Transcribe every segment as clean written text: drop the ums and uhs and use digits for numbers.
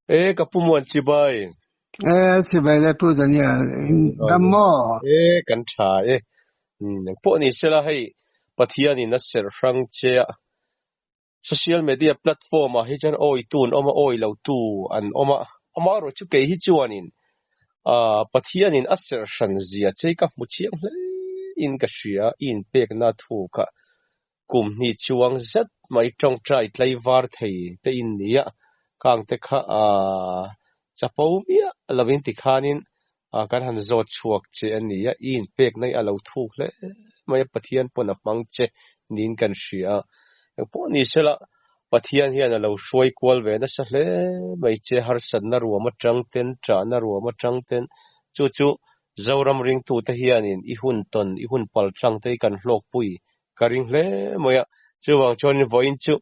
E ka pu muan chibai. E chibai le pu Daniel in dam maw? E kan tha e. Engpawh ni sela hei Pathian in a serh hrang che a. Social media platform ah hi chuan awi tu an awm a awi lo tu an awm a. Amaherawh chu kei hi chuanin Pathian in a serh hran zia che hi ka hmu chiang hle in ka hria i inpekna thu kha Kum hnih chuang zet mai tawngtai tlaivar thei te in ni a, kang te kha chapo miah lovin tikhanin kan han zawt chhuak che a ni a, i inpekna hi a lo thuk hle mai a, Pathian pawn a hmang che niin kan hria a, engpawh ni sela Pathian hian a lo hruai kual ve nasa hle mai che, harsatna ruam atang ten, ṭahna ruam atang ten, chu chu Zoram ringtute hianin i hun tawn, i hun paltlang te hi kan hlawkpui Ka ring hle mai a, chuvang chuanin vawiin chu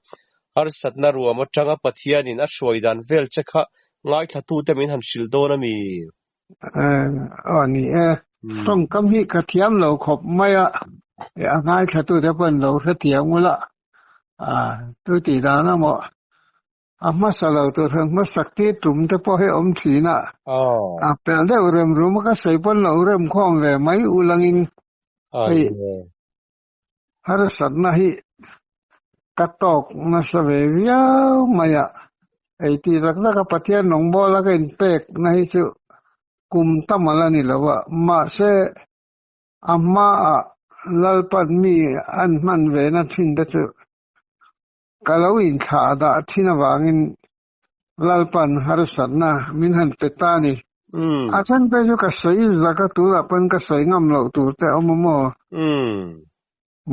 harsatna ruam atanga Pathianin a hruai dan vel che kha ngaithlatute min han hrilh dawn a mi? Aw ni e, tawngkam hi ka thiam lo khawp mai a, a ngaithlatute pawhin lo hrethiam ula, tu tih dan a maw? A hmasa lo tur han hmasak tir tum te pawh hi awm thin a, a pelh deuh rem rum a ka sawi pawn lo rem khawm ve mai ulangin hei harsatna hi ka tawk nasa ve viau mai a, ei tih tak tak a Pathian rawngbawla ka inpek na hi chu kum tam ala ni lo a, mahse a hmaah Lalpan mi an hman ve na thin te chu Ka lo inthlah dah thin avangin Lalpan harsatna min han pe ta a ni. A then phei chu ka sawi zak a, tunah pawn ka sawi ngam loh tur te a awm a maw?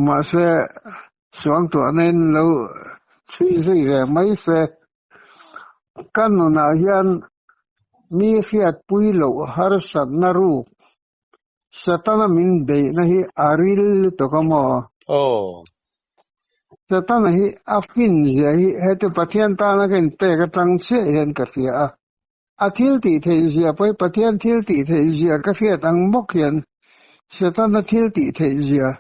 Mahse, suangtuahna in lo chhui zui ve mai se. Ka nunah hian mi hriatpui loh harsatna ruk Satana min beihna hi a ril lutuk a maw? Aw. Satana hi a fin zia hi heti Pathian tana ka inpek atang chiah hian ka hria a. A thil tih theih zia pawh hi Pathian thil tih theih zia ka hriat ang bawk hian Satana thil tih theih zia,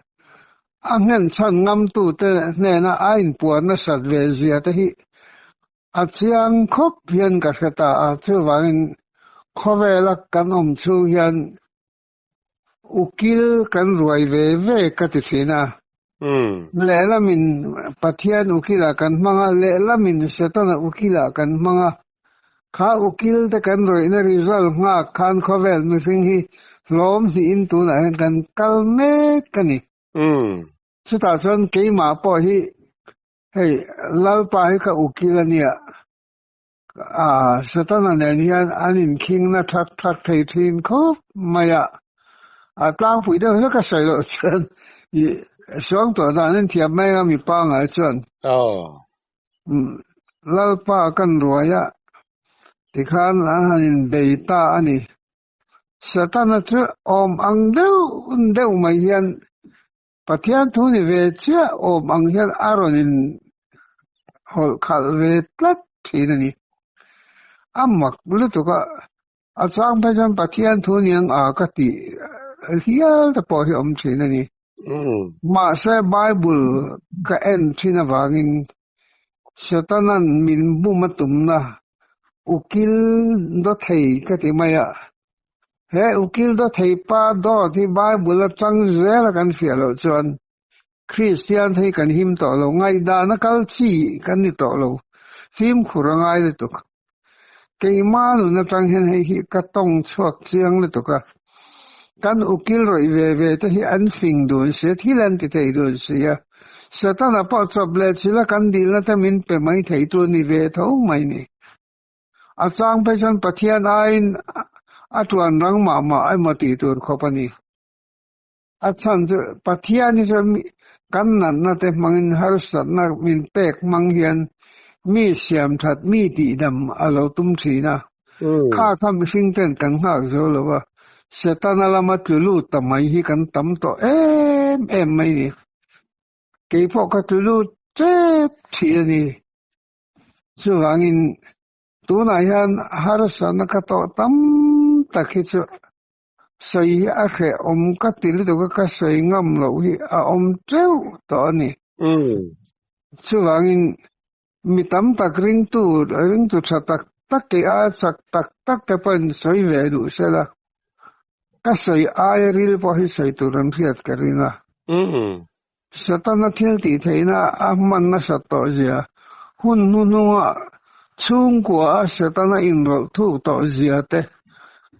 a nghenchhan ngamtute hnena a inpuan nasat ve zia te hi A chiang khawp hian ka hre ta a, chuvangin khawvela kan awm chhung hian ukil kan ruai ve ve ka ti thin a. Lehlamin Pathian ukilah kan hmang a, lehlamin Setana ukilah kan hmang a. Kha ukil te kan rawihna result nghak khan khawvel mihring hi hlawm hnihin tunah hian kan kal mek a ni. Chutah chuan keimah pawh hi Hei, Lalpa hi ka ukil a nia. Ah, Satana nen hian an inkhingna thak thak thei thin khawp mai a. A tlangpui deuh hlek a sawi loh chuan i suang tawh dan in thiam mai anga mi pangngai chuan. Aw. Lalpa kan ruai a, tikhan an han inbei ta a ni. Satana chu awm ang deuh deuh mai hian Pathian thu ni ve chiah awm ang hian a rawn in hawlh khalh ve tlat thin a ni. A mak lutuk a, a chang phei chuan Pathian thu ni ang a ka tih hial te pawh hi awm thin a ni. Mahse Bible ka en thin avangin Satanan min bum a tumna ukil dawthei ka ti mai a, He ukil dawthei pa dawt hi Bible atang zela kan hriat loh chuan Kristian hi kan him tawh lo, ngaihdana kal chi kan ni tawh lo, fimkhur a ngai lutuk. Keimah nun atang hian hei hi ka tawng chhuak chiang lutuk a, kan ukil rawih ve ve te hi an fing dun si a, thil an ti thei dun si a, Satana pawh chawp leh chila kan dilna te min pe mai thei tu ni ve tho mai ni. A chang phei chuan Pathian aiin a tuan rang mah mah emaw tih tur khawp a ni. A chhan chu Pathian hi chuan kan natna te hmangin harsatna min pek hmang hian mi siam that, mi tihdam a lo tum thin a. Kha kha mihring ten kan nghak zo lo a, Setana lama tlu lut ta mai hi kan tam tawh em em mai ni. Keipawh ka tlu lut tep thin a ni. Chuvangin tunah hian harsatna ka tawh tam tak hi chu sawi hi a hrehawm ka ti lutuk a, ka sawi ngam loh hi a awm teuh tawh a ni. Chuvangin mi tam tak ringtu, ringtu tha tak tak kei aia chak tak tak te pawhin sawi ve duh se la, ka sawi aia ril pawh hi sawi tur an hriat ka ring a. Satana thil tih theihna a hman nasat tawh zia, hun hnuhnunga chhungkua a Satana inrawlh thuk tawh zia te,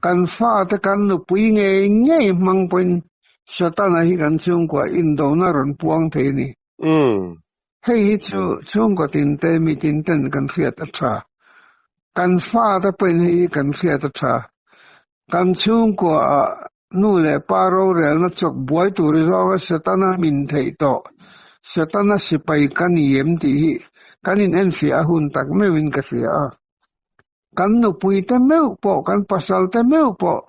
kan fate kan nupui ngei ngei hmang pawhin Satana hi kan chhungkua indona rawn puang thei a ni. Hei hi chu chhungkaw tinte mi tinten kan hriat a tha. Kan fate pawhin hei hi kan hriat a tha. Kan chhungkuaah nu leh pa rorelna chawk buai tur zawnga Setana min theih tawh, Setana sipai ka ni em tih hi kan inenfiah a hun tak meuhin ka hria a. Kan nupuite meuh pawh, kan pasalte meuh pawh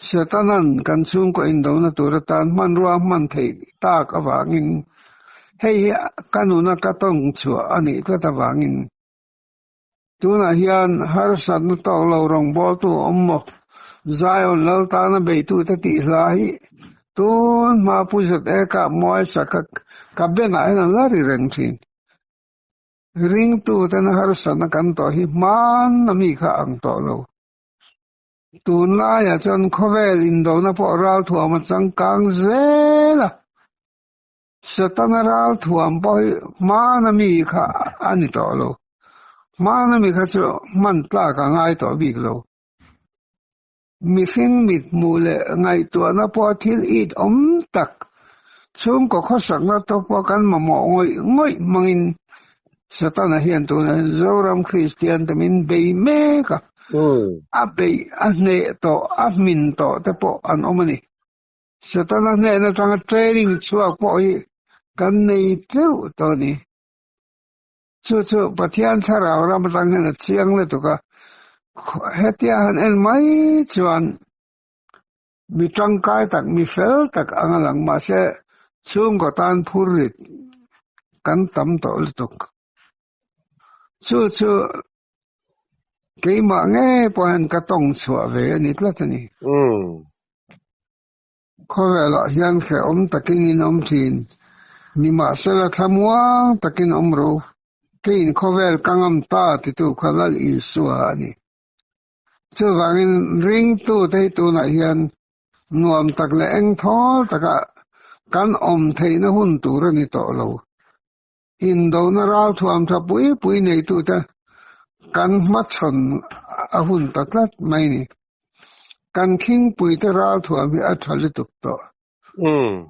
Setanan kan chhungkaw indona tur atan hmanrua hman theih tak avangin hei hi ka nuna ka tawng chhuah a nih tlat avangin Tunah hian harsatna tawk lo rawngbawltu a awm maw? Zion lal tana beitute tih hla hi tun hma Pu Zet Eka Muaisa kha ka benah hian an la ri reng thin. Ringtuten harsatna kan tawh hi hmanna mi kha ang tawh lo. Tunlaiah chuan khawvel indona pawh ralthuam a changkang zel a. Setana ral thuam pawh hi hmana mi kha a ni tawh lo. Hmana mi kha chu hman tlak a ngai tawh bik lo. Mihring mithmuh leh ngaihtuahna pawh thil it awm tak, chhungkaw khawsakna te pawh kan mamawh ngawih ngawih hmangin Setana hian tunah hian Zoram Kristian te min bei mek a, a beih a hneh tawh, a hmin tawh te pawh an awm a ni. Setana hnen atanga training chhuak pawh hi kan nei teuh tawh a ni. Chu chu Pathian thlarau ram atang hian a chiang lutuk a, hetia han en mai chuan mi tangkai tak, mi fel tak anga lang mahse chhungkaw tan phurrit kan tam tawh lutuk. Chu chu keimah ngei pawh hian ka tawng chhuah ve a ni tlat a ni. Khawvelah hian hrehawm takin in awm thin, nimahsela thlamuang takin awm ro, keiin khawvel ka ngam ta titu kha Lal Isua a ni. Chuvangin ringtute hi tunah hian nuam tak leh engthawl taka kan awm theihna hun tur a ni tawh lo. Indona ralthuam tha pui pui neitute kan hmachhawn a hun ta tlat mai ni. Kan khingpuite ralthuam hi a tha lutuk tawh.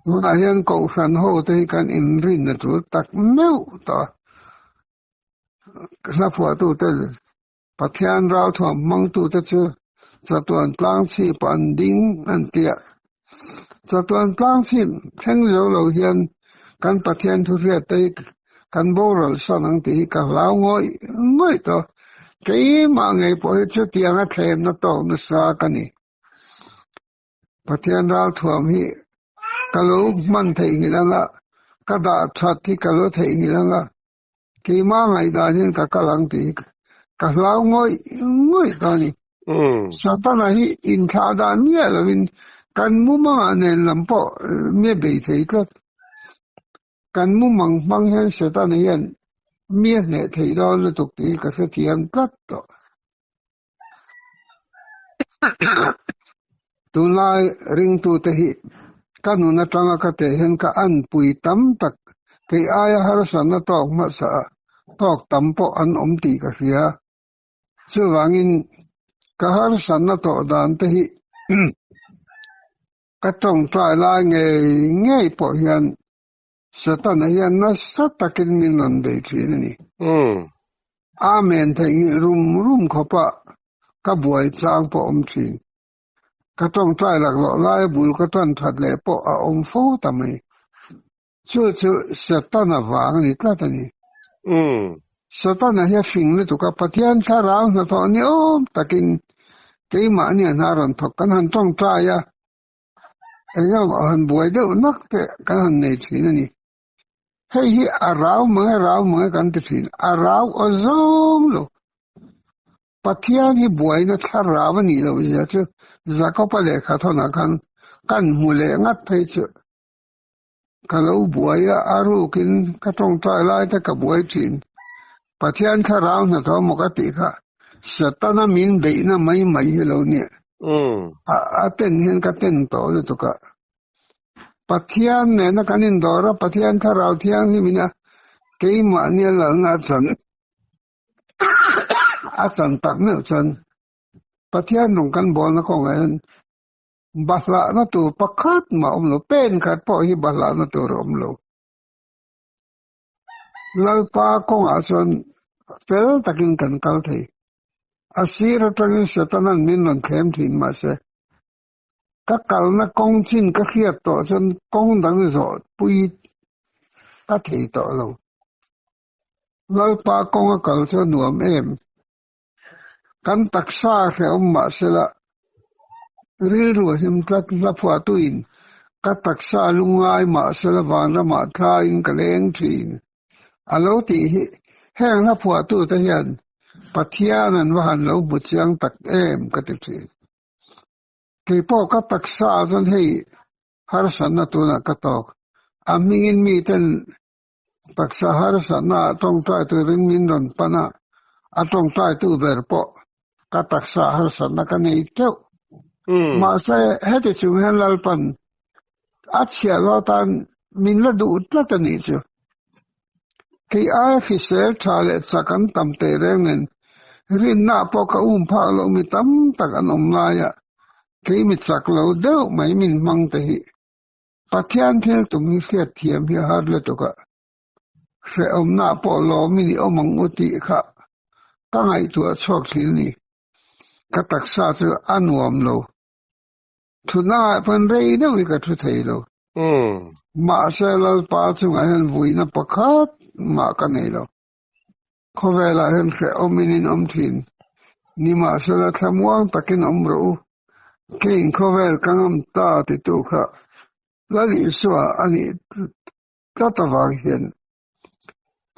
Tunah hian Kohhran ho te hi kan inrinna tul tak meuh tawh a. Hla phuahtute Pathian ralthuam hmangtute chu chatuan tlang chhip an ding an ti a. Chatuan tlang chhip thleng zo lo hian kan Pathian thu hriatte hi kan boral san ang tih hi ka hlau ngawih ngawih tawh. Keimah ngei pawh hi chutianga thlemna tawk nasa ka ni. Pathian ralthuam hi ka lo hman theihnghilh anga, ka dah that hi ka lo theihnghilh anga, Keimah ngaihdan hian ka kal ang tih hi ka hlau ngawih ngawih ta a ni. Satana hi inthlah dan miah lovin kan mumangah nen lam pawh mi a bei thei tlat. Kan mumang hmang hian Satana hian mi a hneh theih dawn lutuk tih hi ka hrethiam tlat tawh. Tunlai ringtute hi ka nun atanga ka teh hian ka anpui tam tak kei aia harsatna tawk hmasa tawk tam pawh an awm tih ka hria. Chuvangin ka harsatna tawh dan te hi ka tawngtai lai ngei ngei pawh hian Satana hian nasa takin min rawn bei thin a ni. Amen theihnghilh rum rum khawpa ka buai chang pawh awm thin. Ka tawngtai laklawh laia bul ka tan that leh pawh a awm fo ta mai. Chu chu Satana vang a ni tlat a ni. Satana hi a fing lutuk a, Pathian thlarau hnathawh ni awm takin keimahni a hna rawn thawk kan han tawngtai a, Engemaw han buai deuh nak te kan han nei thin a ni. Hei hi a rau mang e rau mang e kan ti thin, a rau aw zawng lo. Pathian hi buaina thlarau a nih loh zia chu Jakob-a lehkha thawnah khan kan hmu leh ngat phei chu. Ka lo buai a, a rukin ka tawngtai lai te ka buai thin. Pathian thlarau hnathawh maw ka tih kha. Setana min beihna mai mai hi lo nia. A ten hian ka ten tawh lutuk a. Pathian nena kan indawr a, Pathian Thlarau Thianghlimin a keimahni a lalna a chan a chan tak meuh chuan Pathian rawng kan bawlna kawngah hian bahlahna tur pakhat mah a awm lo, pen khat pawh hi bahlahna tur a awm lo. Lalpa kawngah chuan fel takin kan kal thei. A sir atangin Setanan min rawn thlem thin mahse, ka kalna kawng chin ka hriat tawh chuan kawng dang zawh pui ka thei tawh lo. Lalpa kawnga kal chu a nuam em? Kan taksa hrehawm mahsela rilru a him tlat hla phuahtuin ka taksa lungngai mahsela vanramah thlaiin ka leng thin a lo tih hi heng hla phuahtute hian Pathian an va han lo hmu chiang tak em ka ti thin. Keipawh ka taksa ah chuan hei harsatna tunah ka tawk. A hmingin miten Taksa harsatna ah tawngtai turin min rawn pan a, a tawngtaitu ber pawh ka taksa harsatna ka nei teuh. Mahse, heti chung hian Lalpan a chhiahlo atan min la duh tlat a nih chu. Kei aia hrisel tha leh chak an tam teh reng nen rinna ah pawh ka um phak loh mi tam tak an awm laia kei mi chak lo deuh mai min hmang te hi Pathian thil tum hi hriat thiam hi a har lutuk a, hrehawmna pawh lawmin i awm ang u tih kha ka ngaihtuah chhuak thin a ni. Ka taksa chu a nuam lo. Thutna ah pawn rei deuh hi ka thu thei lo. Mahse Lalpa chungah hian vuina pakhat mah ka nei lo. Khawvelah hian hrehawmin in awm thin. Nimahsela thlamuang takin awm rawh u. Keiin khawvel ka ngam ta titu kha Lal Isua a nih tlat avang hian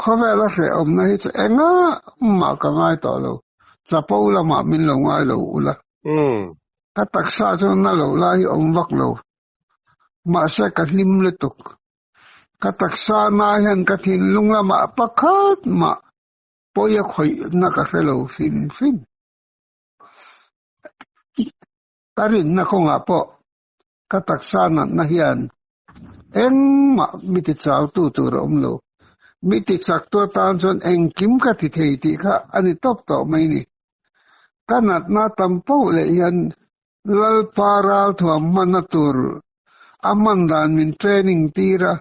khawvela hrehawmna hi chu engah mah ka ngai tawh lo. Chapo lamah min lo ngai lo ula. Ka taksa chu na lo lai hi awm vak lo. Mahse ka hlim lutuk. Ka taksa na hian ka thinlung lamah pakhat mah pawi a khawihna ka hre lo hrim hrim. Ka rinna kawngah pawh ka taksa natna hian engmah mi tichautu tur a awm lo. Mi tichaktu atan chuan engkim ka ti thei tih kha a ni tawp tawh mai ni. Ka natna tam poh leh hian Lalpa ralthuam hmanna tur a hman dan min training tir a,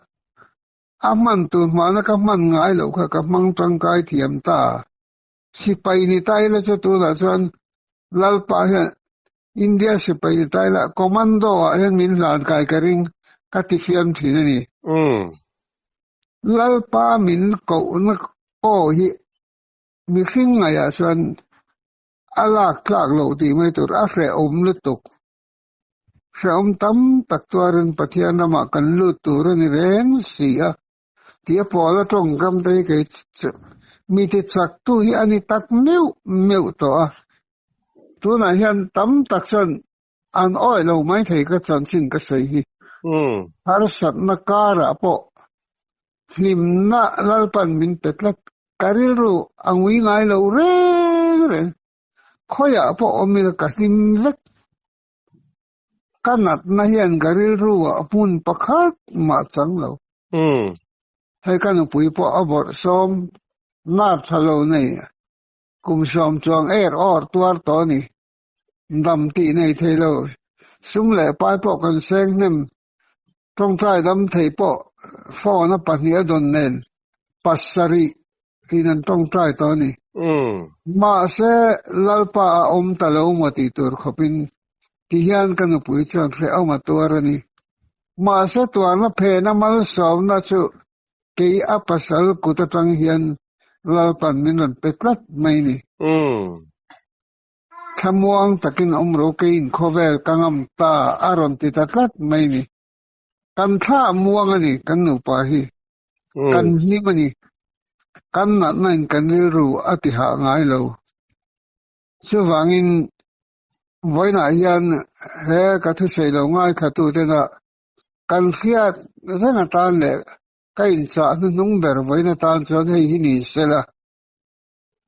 a hman tur hmana ka hman ngai loh kha ka hmang tangkai thiam ta. Sipai ni ta ila chu tunah chuan Lalpa hian India sipai ni ta ila commando ah hian min hlan kai ka ring ka ti fiam thin a ni. Lalpa min kohna aw hi mihring ngaihah chuan A lak tlak loh tih mai tur a hrehawm lutuk. Hrehawm tam tak tuarin Pathian ramah kan lut tur a ni reng si a, tih a pawl a tawngkam te hi kei chu mi ti chaktu hi a ni tak meuh meuh tawh a. Tunah hian tam tak chuan an awih lo mai thei ka chanchin ka sawi hi. Harsatna karah pawh hlimna Lalpan min pe tlat. Ka rilru a ngui ngai lo reng reng. Khawiah pawh awm ila ka hlim vek. Ka natna hian ka rilru ah hmun pakhat mah chang lo. Hei ka nupui pawh a bawrh sawm nar tha lo nei kum sawm chuang er awr tuar tawh a ni. Dam tih nei thei lo. Sum leh pai pawh kan seng hnem. Tawngtai dam thei pawh phone a pahnih a dawn nen pasarih in an tawngtai tawh a ni. Mahse, Lalpa a awm ta lo maw tih tur khawpin ti hian ka nupui chuan hrehawm a tuar a ni. Mahse, tuarna phena malsawmna chu kei a pasal kut atang hian Lalpan min rawn pe tlat mai ni. Thlamuang takin awm ro keiin khawvel ka ngam ta a rawn ti ta tlat mai ni. Kan thla a muang a ni kan nupa hi. Kan hlim a ni. Kan natna in kan rilru a ti hah ngai lo. Chuvangin vawiinah hian he ka thusawi lo ngaithla tena kan hriat reng atan leh ka inchah hnuhnung ber vawiin atan chuan hei hi ni sela.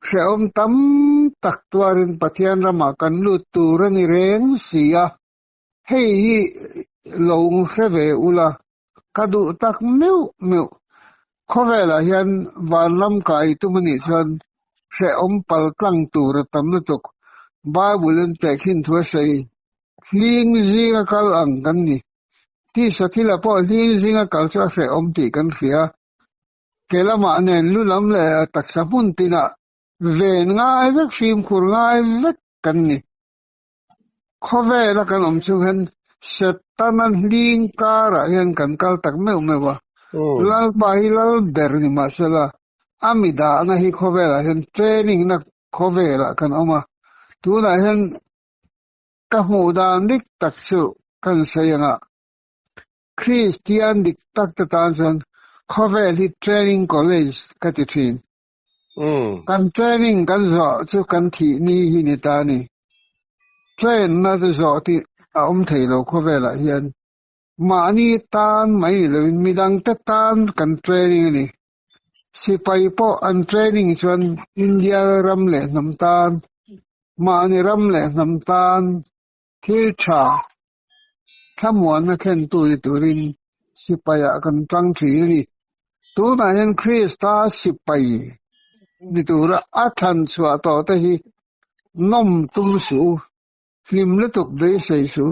Hrehawm tam tak tuarin Pathian ramah kan lut tur a ni reng si a, hei hi lo hre ve ula, ka duh tak meuh meuh. Khawvelah hian vanram kai tum a nih chuan hrehawm pal tlang tur a tam lutuk. Bible-in tehkhin thu a sawi, Hling zinga kal ang kan ni. Tisa thilah pawh hling zinga kal chu a hrehawm tih kan hria. Ke lamah nen lu lam leh taksa hmun tinah ven ngai vek, fimkhur ngai vek kan ni. Khawvela kan awm chung hian Setana hling karah hian kan kal tak meuh meuh a. Lalpa hi lal ber ni mahsela a mi dahna hi khawvelah hian training na khawvelah kan awm a. Tunah hian ka hmuh dan dik tak chu kan sawi ang a, Kristian dik tak te tan chuan khawvel hi training college ka ti thin. Kan training kan zawh chu kan thih ni hi ni ta a ni. Train na chu zawh tih a awm thei lo khawvelah hian. Mahni tan mai ni loin midangte tan kan training a ni. Sipai pawh an training chuan India ram leh hnam tan, mahni ram leh hnam tan thil tha thlamuanna thlentu ni turin sipaiah kan tang thin a ni. Tunah hian Krista sipai ni tura a thlan chhuah tawh te hi nawm tum suh u, hlim lutuk beisei suh u.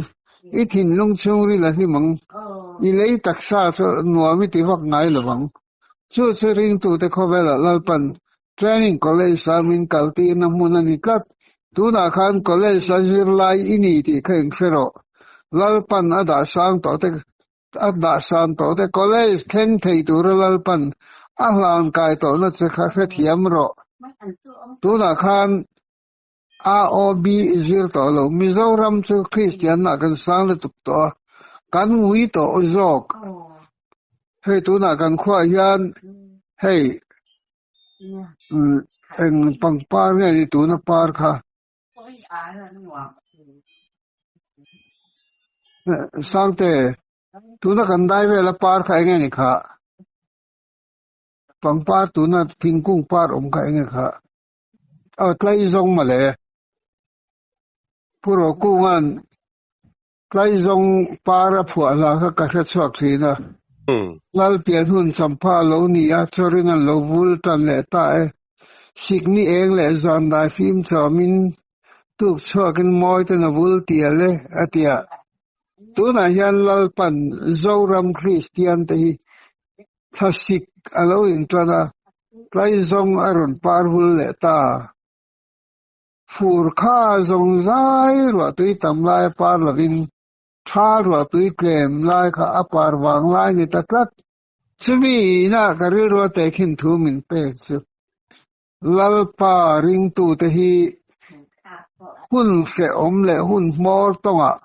I thinlung chhungril a hlim ang, i lei taksa chu nuam i ti vak ngai lo vang. Chu chu ringtute khawvelah Lalpan Training College a min kaltirna hmun a ni tlat. Tunah khan College a zirlai i ni tih kha inhre rawh. Lalpan a dah sang tawh te a dah san tawh te College thleng thei tura Lalpan a hlan kai tawhna che kha hrethiam rawh. Tunah khan AOB i zir tawh lo. Mizoram chu Kristianna kan sang lutuk tawh a, kan ngui tawh zawk. Hei tunah kan khuaah hian hei eng pangpar nge ni tuna par kha? Sangte, tuna kan dai vela par kha eng nge ni kha? Pangpar tuna thingkung par awm kha eng nge kha? Aw Tlaizawng mawle. Pu Rokunga'n Tlaizawng par a phuah hla kha ka hre chhuak thin a. Lalpian hun champha lo ni a, chawrin an lo vul tan leh ta e. Sikni eng leh zan dai fim chawmin tuk chhuakin mawi ten a vul tial e, a ti a. Tunah hian Lalpan Zoram Kristian te hi Thlasik a lo intan a, tlaizawng a rawn par hul leh ta. Fur kha zawng zai ruahtui tam lai a par lovin tha ruahtui tlem lai kha a par vang lai ni ta tlat. Chumi inah ka rilru a tehkhin thu min pek chu Lalpa ringtute hi hun hrehawm leh hun hmawr tawngah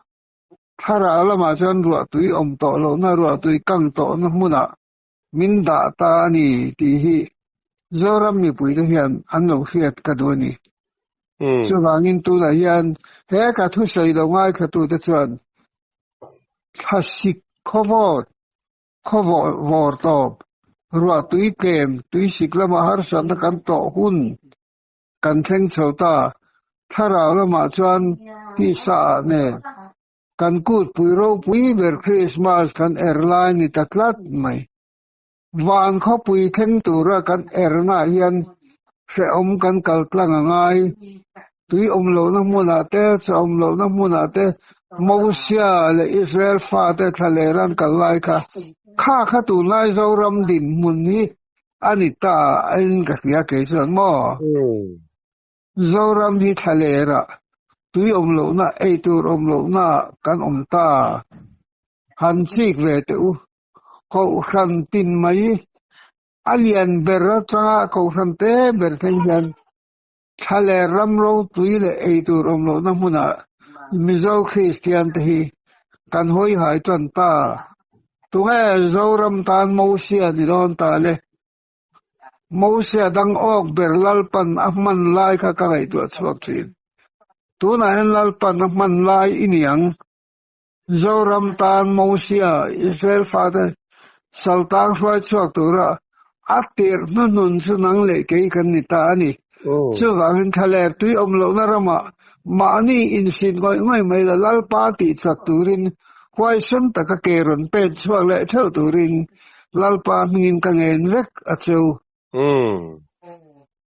Thlarau lamah chuan ruahtui awm tawh lohna, ruahtui kang tawhna hmunah min dah ta a ni tih hi Zoram mipuite hian an lo hriat ka duh a ni. Chuvangin tunah hian he ka thusawi lo ngaithlatute chuan thlasik khawvawt, khawvawh vawr tawp, ruahtui tlem, tuisik lama harsatna kan tawh hun Kan thleng chho ta. Thlarau lamah chuan tisa ah nen kan kutpui ropui ber Krismas kan er lai ni ta tlat mai. Van khawpui thleng tura kan ernaah hian hrehawm kan kal tlang a ngai. Tui awm lohna hmunah te, chaw awm lohna hmunah te Mosia leh Israel fate thla leh ran kal lai kha kha kha tunlai Zoram dinhmun hi A ni ta in ka hria kei chuan maw? Zoram hi thla lerah tui awm lohna, ei tur awm lohna kan awm ta. Han chik ve teh u. Kohhran tin mai a lian ber atanga kohhran te ber thleng hian thla ler ram ropui leh ei tur awm lohna hmunah Mizo Kristian te hi kan hawi hai tan ta. Tunge Zoram tan Mosia ni dawn ta le? Mosia dang awk ber Lalpan a hman lai kha ka ngaihtuah chhuak thin. Tunah hian Lalpan a hman lai i ni ang. Zoram tan Mosia, Israel fate saltang hruai chhuak tura a tirh hnuhnun chu nang leh kei kan ni ta a ni. Chuvangin thlaler tui awm lohna ramah mahni insin ngawih ngawih mai la Lalpa tih chak turin huaisen taka ke rawn pen chhuak leh theuh turin Lalpa hmingin ka ngen vek a cheu. Umm.